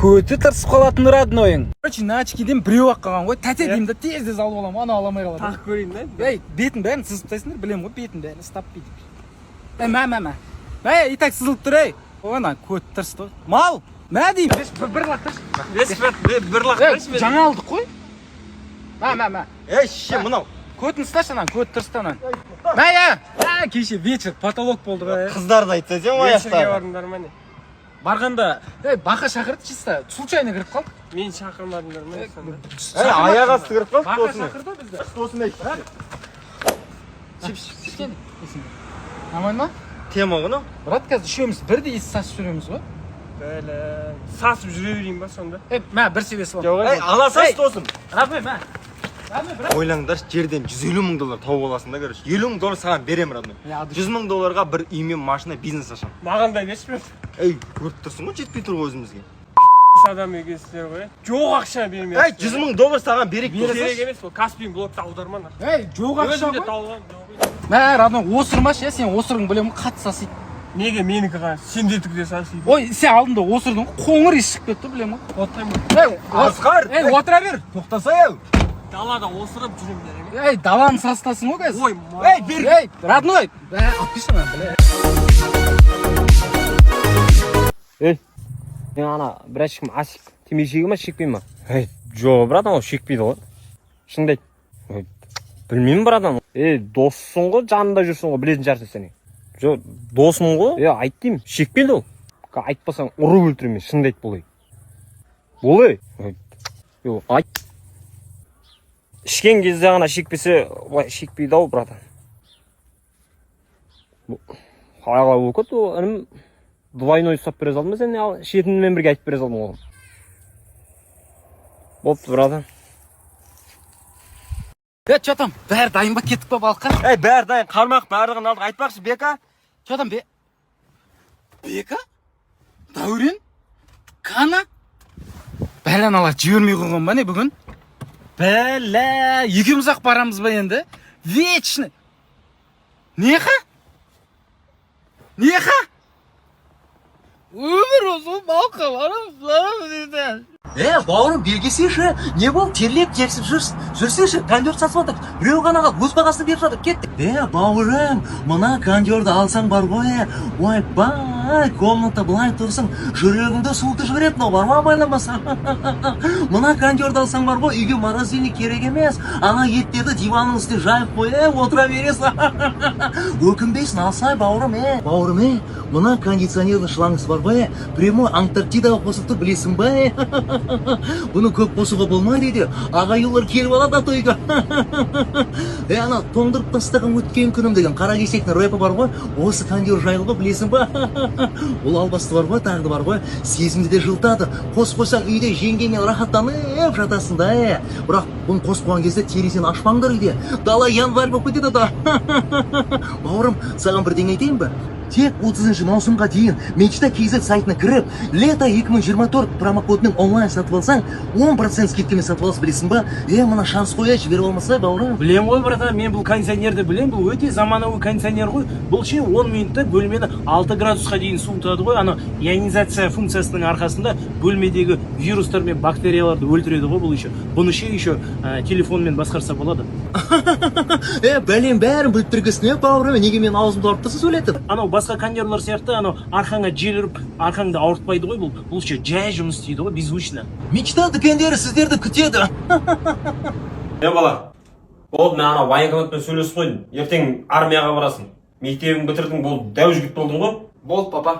Көті тырысып қалатын роднойың. Короче, на очкиден біреу ақ қалған ғой, тәте деймін да, тез тез алып аламын, анау ала алмай қалады. Тағып көрейін да. Ей, бетін бәрін сызып тастайсыңдар, білемін ғой, бетін бәрін ұстап бүйтіп. Ей, мә, мә, мә. Мә, и так сызылып тұр, ей. Ой, ана көт тырысты ғой. Мал, мә деймін. Бір лақтыршы. Бес бір Ей, лақтыршы мен. Жаңа алдық қой. Мә, мә, мә. Ей, ше, мынау. Көтін ұсташы ананы, көт тырысты ананы. Мә, е. Мә, кеше вечер потолок болды ғой. Қыздарды айтса сен Вечерге аяқтағы. бардыңдар ма, не? Барғанда, ей, Бақа шақырды, чисто случайно кіріп қалдық. Мені шақырмадыңдар ма сонда? Ей, аяқ асты кіріп қалдық Бақа досым. шақырды бізді. Досым, ей. Кішкене. Нормально ма? Тема ғой мынау. Брат, қазір үшеуміз бірдей иіс сасып жүреміз ғой. Бәле. Сасып жүре берейін ба сонда? Ей, мә, бір себе саламын. Жоқ. Ей, ала салшы, досым. Родной, мә. Родной, брат. Ойлаңдаршы, жерден 150 мың доллар тауып аласың да, короче. 50 мың доллар саған беремін, родной. Иә, 100 мың долларға бір үй мен машина, бизнес ашамын. Маған да берші, брат. Ей, көріп тұрсың ғой, жетпей тұр ғой өзімізге. Адам екенсіздер ғой. Жоқ, ақша бермей. Ей, 100 мың доллар саған берейік. Керек емес, ол Каспий блокты аударма нахуй. Ей, жоқ ақша Өзім де ғой. тауып аламын, жоқ. Мә, родной, осырмашы, иә, сен осырың білемін, қатты сасиды. Неге менікі ғана? Сендердікі де сасиды. Ой, сен алдында осырдың ғой, қоңыр иіс шығып кетті, білемін ғой. Отырмын. Ей, Асқар! Ей, отыра бер. Тоқтаса, ей. Далада осырып жүремін дерем. Ей, даланы сасытасың ғой қазір. Ой, Ей, бер. Ей, родной. Бә, алып келші ананы, бля. Ей, мен ана бір ешкім асик темекі шеге ма, шекпей ма? Ей, жоқ, братан, ол шекпейді ғой. Шынымды айт. Ой, білмеймін, братан. Ей, доссың ғой, жанында жүрсің ғой, білетін шығарсың сен. Жоқ, досым ғой. Е, айт деймін, шекпейді ол. Айтпасаң, ұрып өлтіремін мен, шынымды айт, болай. Болай. Ой, йо, айт. Ішкен кезде ғана шекпесе, былай шекпейді ау, братан. Қалай қалай болып кетті ол, інім? Двойной ұстап бере салдым ба сен, ал ішетінімен бірге айтып бере салдым ғой. Болыпты, братан. Е, че там? Бәрі дайын ба, кеттік па балыққа? Ей, бәрі дайын, қармақ барлығын алдық. Айтпақшы, Бека. Че там, бе? Бека? Дәурен? Кана? Бәле, аналар жібермей қойған ба, не бүгін? Бәле, екеуміз ақ барамыз ба енді? Вечно. Неха? Неха? Өмір осы балыққа барамыз, барамыз дейді. Е, бауырым, бергесейші, не болды, терлеп терсіп жүрсің? Жүрсейші, кондер сатып жатыр. Біреу ғана қалды, өз бағасын беріп жатыр, кеттік. Е, бауырым, мына кондерді алсаң бар ғой, е, ойбай, комната былай тұрсың, жүрегіңді суытып жібереді мынау, бар ма, абайламаса. Мына кондерді алсаң бар ғой, үйге морозильник керек емес. Ана еттерді диванның үстіне жайып қой, е, отыра бересің. Өкінбейсің, алсай, бауырым, е. Бауырым, е, мына кондиционердің шлангысы бар ғой, е, прямой Антарктидаға қосылып тұр, білесің ба, е? Бұны көп қосуға болмайды дейді. Ағайындар келіп алады ата үйге. Е, ана «Тоңдырып тастаған өткен күнім» деген Қара кесектің рэпі бар ғой, осы кондер жайлы ғой, білесің ба? Бұл албасты бар ғой, тағы да бар ғой, сезімді де жылытады. Қосып қойсаң, үйде жеңгеңмен рахаттанып жатасың да, е. Бірақ бұны қосып қойған кезде терезені ашпаңдар үйде. Дала январь болып кетеді да. Бауырым, саған бірдеңе айтайын ба? Тек 30 маусымға дейін Мечта KZ сайтына кіріп, «Лето 2024» промокодымен онлайн сатып алсаң, 10% скидкамен сатып аласың, білесің ба? Е, мына шанс қой, жіберіп алмаса, бауырым. Білем ғой, братан, мен бұл кондиционерді білем, бұл өте заманауи кондиционер ғой. Бұл ше 10 минутта бөлмені 6 градусқа дейін суытады ғой. Ана ионизация функциясының арқасында бөлмедегі вирустар мен бактерияларды өлтіреді ғой бұл еще. Бұны ше еще телефонмен басқарса болады. Е, бәлем, бәрін біліп тұргесін, е, бауырым, неге менің аузымды ауыртып тұрсың сөйлетіп? Анау басқа кондерлар сияқты анау арқаңа жел ұрып, арқаңды ауыртпайды ғой бұл. Бұл ше жай жұмыс істейді ғой, беззвучно. Мечта дүкендері сіздерді күтеді. Е, бала, болды, мен ана военкоматпен сөйлесіп қойдым. Ертең армияға барасың. Мектебін бітірдің, болды, дәу жігіт болдың ғой. Болды, папа.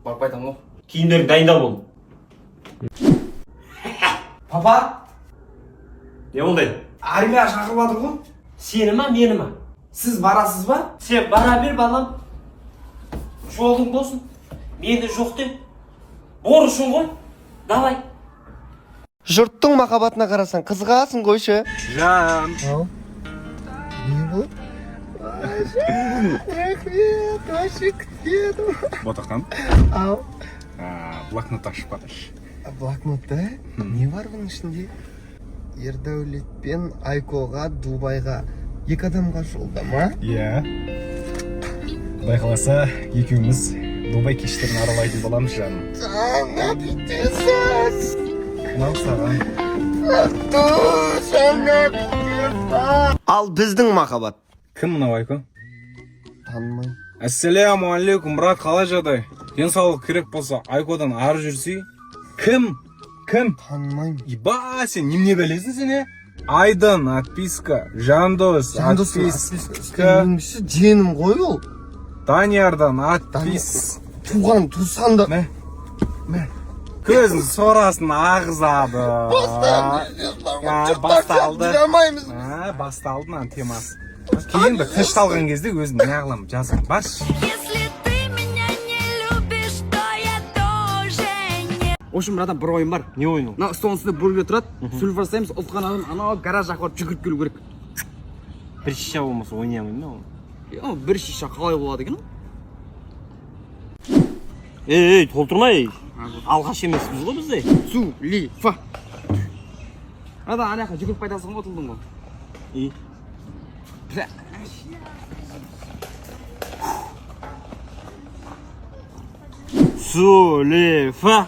Барып қайтамын ғой. Киімдеріңді дайында бол. Папа! Не болды? Армияға шақырып жатыр ғой. Сені ма, мені ма? Сіз барасыз ба? Сен бара бер, балам, жолың болсын, мені жоқ де, борышың ғой, давай. Жұрттың махаббатына қарасаң, қызығасың қойшы. Жан. Не болды? Рахмет, вообще күтпедім. Ботақан. Ау. Блокнот ашып жатыр. Блокнотта не бар бұның ішінде? Ердәулет пен Айкоға Дубайға, екі адамға жолдама. Иә, құдай қаласа, екеуміз Дубай кештерін аралайтын боламыз, жаным. Жаным, бүйтесің. Мынау саған. Ал біздің махаббат. Кім мынау, Айко? Танымаймын. Ассаляму алейкум, брат, қалай жағдай? Денсаулық керек болса, Айкодан ары жүрсей. Кім? Кім? Танымаймын. Иба, сен немене бәлесің сен, е? Айдын, отписка, Жандос, Жандос отписка, жиенім ғой ол. Даниярдан отписка. Туған туысқан да. Мә, мә. Көзін сорасын ағызады. А, басталды. Жүре. А, басталды мынаның темасы. Кейін бір тынышталған кезде өзім неғыламын, жазып баршы. Если ты меня не любишь, то я тоже не. В общем, братан, бір ойын бар. Не ойын ол? Мына столдың үстінде бургер тұрады, сульфур жасаймыз, ұтқан адам анау гараж жаққа барып жүгіріп келу керек. Бір шиша болмаса ойнай алмаймын да оны. Е, ана бір шиша қалай болады екен ол? Ей, ей, толтырма, ей. Алғаш емеспіз ғой бізде. Су ли фа. Братан, ана жаққа жүгіріп қайтасың ғой, ұтылдың ғой. И? Бля. Сулифа.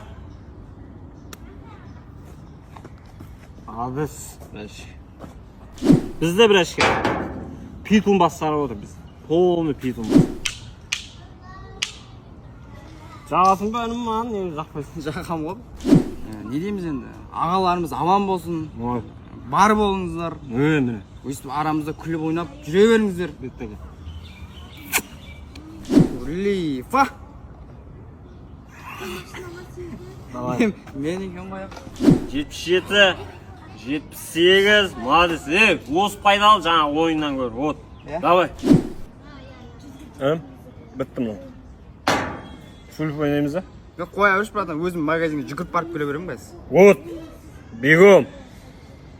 Молодец, братишка. Бізде, братишка, питун бастарып отыр біз. Полный питун бас. Жағасың ба, інім, маған не жақпайсың? Жаққам ғой. Не дейміз енді? Ағаларымыз аман болсын, Ой, бар болыңыздар. Е, міне. Өйстіп арамызда күліп ойнап жүре беріңіздер. Беттегі. Лифа. Давай. Мен екен ғой. 77, 78, молодец. Ей, осы пайдалы жаңа ойыннан гөрі. Вот. Иә? Давай. Інім, бітті мынау. Сульф ойнаймыз да? Мен қоя берші, братан, өзім магазинге жүгіріп барып келе беремін қазір. Вот. Бегом.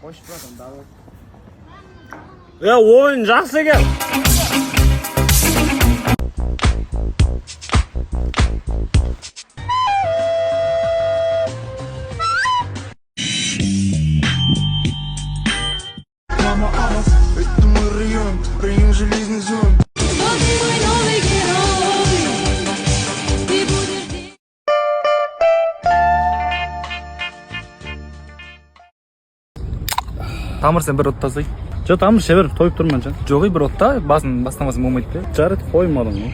Қойшы, братан, давай. Е, ойын жақсы екен. Вот ты мой новый герой. Ты будешь. Тамыр, сен бір оттасай. Жоқ, тамыр, іше бер, тойып тұрмын жан. Жоқ, ей, бір отта, басын бастамасаң болмайды да. Жарайды, қоймадың ғой.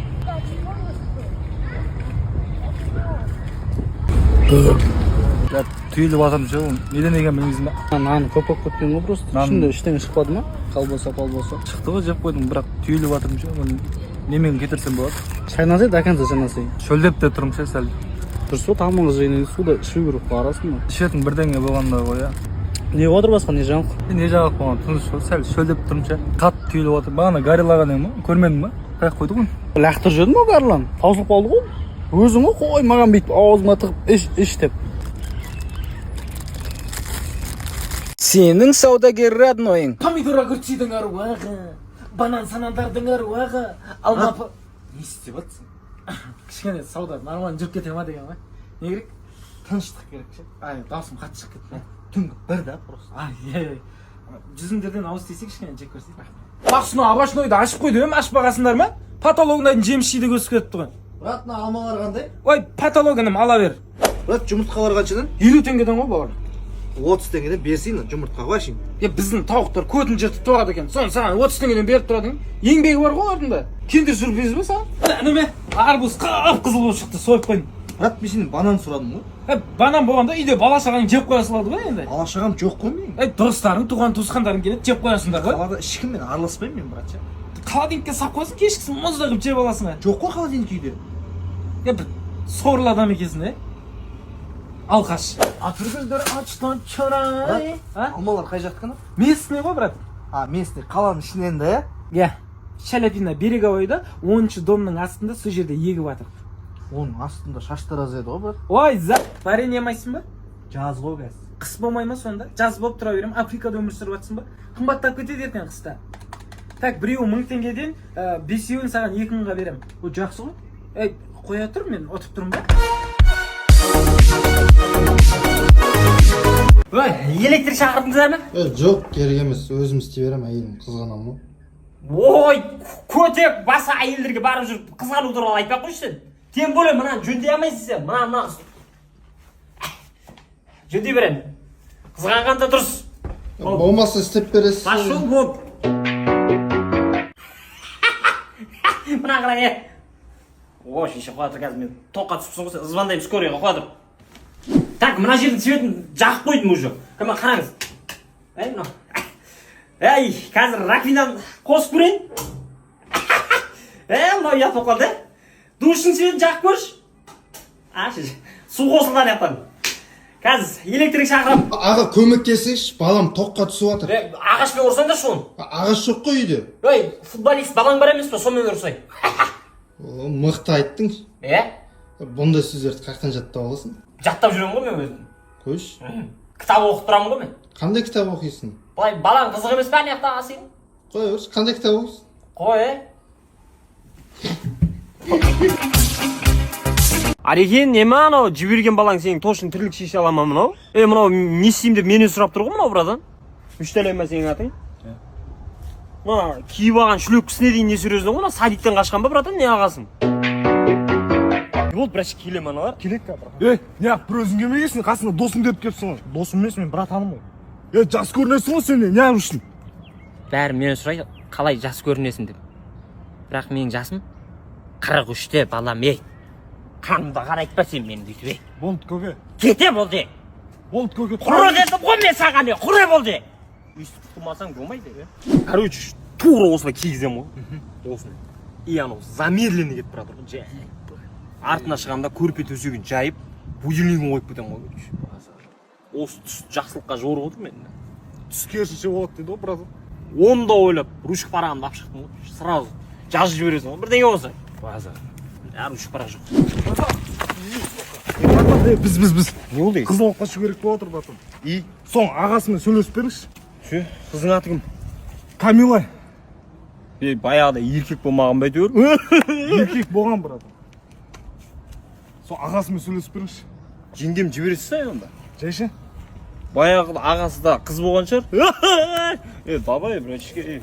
Я түйіліп жатырмын ше, ол неден екенін білмейсің ба? Нан көп болып кеткен ғой просто. Нан- Ішінде ештеңе шықпады ма? Колбаса, колбаса. Шықты ғой, жеп қойдым, бірақ түйіліп жатырмын ше, оны немен кетірсем болады? Шайнасай, до конца шайнасай. Шөлдеп те тұрмын ше сәл. Дұрыс қой, тамағыңыз жегеннен кейін су да ішу керек қой, арасында. Ішетін бірдеңе болғанда ғой, иә. Не болып жатыр, басқа не жаңалық? Не жаңалық болған, тыныш қой, сәл шөлдеп тұрмын ше. Қатты түйіліп жатыр. Бағана гориллаға дедім ғой, көрмедің ба? Қаяқ қойды ғой. Лақтырып жібердім ғой горилланы. Таусылып қалды ғой. Өзің ғой қой маған бүйтіп аузыма тығып іш, іш деп. Сенің саудагер роднойың. Помидор, огурцидың аруағы, банан санандардың аруағы, алма. Не істеп жатсың? Кішкене сауда нормально жүріп кете ма деген ғой. Не керек? Тыныштық керек ше. Ай, даусым қатты шығып кетті. Түнгі бір да просто. Ай, иә, иә. Жүзіңдерден ауыз тисе, кішкене жек көрсей. Бақшыны овощнойды ашып қойды ем, ашпағансыңдар ма? Потологына дейін жеміс жидек өсіп кетіпті ғой. Брат, мына алмалар қандай? Ой, потолок, інім, ала бер. Брат, жұмыртқалар қаншадан? 50 теңгеден ғой, бауырым. 30 теңгеден берсейін, жұмыртқа ғой әшейін. Е, біздің тауықтар көтін жыртып туады екен, соны саған 30 теңгеден беріп тұрады. Еңбегі бар ғой олардың да. Киндер сюрприз ба саған, ініме? Арбуз қып қызыл болып шықты, сойып қойдым. Брат, мен сенен банан сұрадым ғой. Е, банан болғанда үйде бала шағаң жеп қоя салады ғой енді. Бала шағам жоқ қой менің. Е, достарың, туған туысқандарың келеді, жеп қоясыңдар ғой. Қалада ешкіммен араласпаймын мен, брат, ше. Холодильникке салып қоясың, кешкісін мұздай қылып жеп аласың. Жоқ қой холодильник үйде. Е, бір сорлы адам екенсің, е, алқаш. Әтіргүлдер ашты чырай. А? Алмалар қай жақтікі? Местный ғой, брат. А, местный, қаланың ішінен да, иә? Иә, Шаляпина береговойда, 10-домның астында, сол жерде егіп жатыр. Оның астында шаштараз еді ғой, брат. Ой, за варенье алмайсың ба? Жаз ғой қазір. Қыс болмай ма сонда? Жаз болып тұра беремін. Африкада өмір сүріп жатсың ба? Қымбаттап кетеді ертең қыста. Так, біреуі 1000 теңгеден, бесеуін саған 2000-ға беремін. Ол жақсы ғой. Ей, қоя тұр, мен ұтып тұрмын ба? Ой, электрик шақырдыңыздар ма? Жоқ, керек емес, өзім істей беремін, әйелім қызғанамын ғой. Ой, көтек, басқа әйелдерге барып жүріп қызғану туралы айтпай ақ қойшы сен. Тем более мынаны жөндей алмайсың сен. Мына мына жөндей беремін. Қызғанған да дұрыс. Болмаса істеп бересіз. Пошел вон. Мына қарай, е. О, шеше, қоя тұр, қазір мен тоққа түсіпсің ғой сен. Звондаймын скорыйға, қоя тұр. Так, мына жердің цветін жағып қойдым уже. Кәме, қараңыз. Ей, мынау. Ей, қазір раковинаны қосып көрейін. Е, мынау ұят болып қалды, е. Душтың цветін жағып көрші. А, шеше. Су қосылды ана жақтан. Қазір электрик шақырамын. Аға, көмектесіңізші, балам тоққа түсіп жатыр. Е, ағашпен ұрсаңдаршы оны. Ағаш жоқ қой үйде. Ей, футболист балаң бар емес пе, сонымен ұрсай. О, мықты айттың. Е? Бұндай сөздерді қаяқтан жаттап аласың? Жаттап жүремін ғой мен өзім. Қойшы. Кітап оқып тұрамын ғой мен. Қандай кітап оқисың? Былай балаң қызық емес пе ана жақта сенің? Қоя берші, қандай кітап оқисың? Қой, е. Арекен, не ма анау жіберген балаң сенің тошын тірлік шеше ала ма мынау? Е, мынау не істеймін деп менен сұрап тұр ғой мынау, братан. Үш ма сенің атың? Мына киіп алған шлепкісіне дейін не серьезно ғой, мына садиктен қашқан ба, братан, не ағасың? Не болды, братчик, келе ме аналар? Келеді қазір. Ей, неғып бір өзің келмегенсің, қасыңда досыңды ертіп келіпсің ғой. Досым емес, мен братаным ғой. Е, жас көрінесің ғой сен, неғып жүрсің? Бәрі менен сұрайды, қалай жас көрінесің деп. Бірақ менің жасым 43-те, балам, ей. Қанымды қарайтпа сен мені бүйтіп, ей. Болды, көке. Кете болды. Болды, көке. Құры дедім ғой мен саған, е, құры болды. Өйстіп қумасаң болмайды, е. Короче, тура осылай кигіземін ғой. Осыны. И анау замедленный кетіп бара жатыр ғой, жай. Артына шығамын да, көрпе төсегін жайып, будильнигін қойып кетемін ғой, короче. Осы түс жақсылыққа жорып отырмын мен. Түс керісінше болады дейді ғой, братан. Оны да ойлап, ручка парағымды алып шықтым ғой. Сразу жазып жібересің ғой, бірдеңе болса. Базар. А, ручка парақ жоқ. Братан, е, біз. Не болды? Қызын алып қашу керек болып жатыр, братан. И соң ағасымен сөйлесіп беріңізші. Ше, қыздың аты кім? Камила. Е, баяғыда еркек болмаған ба әйтеуір? Еркек болған, братан. Сол ағасымен сөйлесіп беріңізші. Жеңгем жібересіз ба онда? Жайшы. Баяғыда ағасы да қыз болған шығар. Е, давай, братишка. Е.